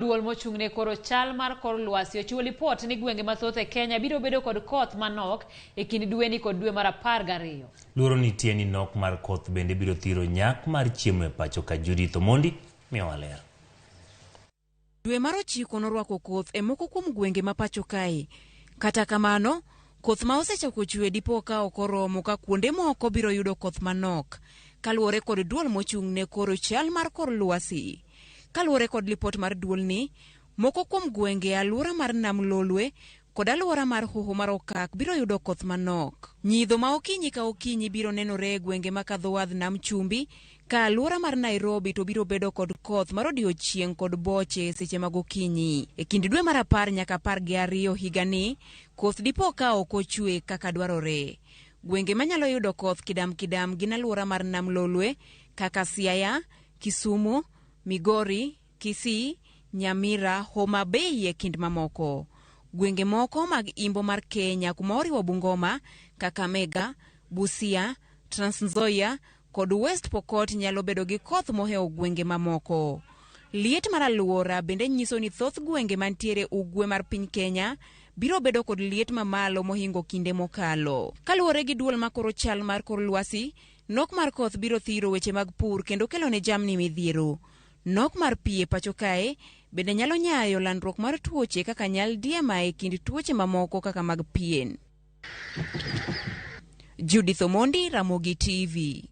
Duol mochung'ne koro chal mar kor lwasi ochiwo lipot ni gwenge mathoth e Kenya biro bedo kod koth manok e kind dweni kod dwe mar 12. Luoro nitie ni nok mar koth bende biro thiro nyak mar chiemo e pacho ka. Judith Omondi miyowa ler. Dwe mar ochiko norwako koth e moko kuom gwenge ma pacho kae. Kata kamano, koth ma osechako chwe dipo ka ok oromo ka kuonde moko biro yudo koth manok, kaluwore kod duol mochung' ne koro chal mar kor lwasi. Kaluwore kod lipot mar duolni, moko kuom gwenge e alwora mar Nam Lolwe kod alwora mar Hoho mar Okak biro yudo koth manok. Nyidho ma okinyi ka okinyi biro nenore e gwenge ma kadho wadh Nam Chumbi, ka alwora mar Nairobi to biro bedo kod koth mar odiochieng' kod boche e seche mag okinyi. E kind dwe mar 10 nyaka 12 higani, koth dipo ka ok ochwe kaka dwarore. Gwenge manyalo yudo koth kidam kidam gin alwora mar Nam Lolwe kaka Siaya, Kisumu, Migori, Kisii, Nyamira, Homa Bay e kind mamoko. Gwenge moko mag imbo mar Kenya kuma oriwo Bungoma, Kakamega, Busia, Trans Nzoia kod West Pokot nyalo bedo gi koth mohewo gwenge mamoko. Liet mar aluora bende nyiso ni thoth gwenge mantiere ugwe mar piny Kenya biro bedo kod liet mamalo mohingo kinde mokalo. Kaluwore gi duol makoro chal mar kor lwasi, Nok mar koth biro thiro weche mag pur kendo kelo ne jamni midhiero. Nok mar pi e pacho kae bende nyalo nyayo landruok mar tuoche kaka nyaldiema e kind tuoche mamoko kaka mag pien. Judith Omondi, Ramogi TV.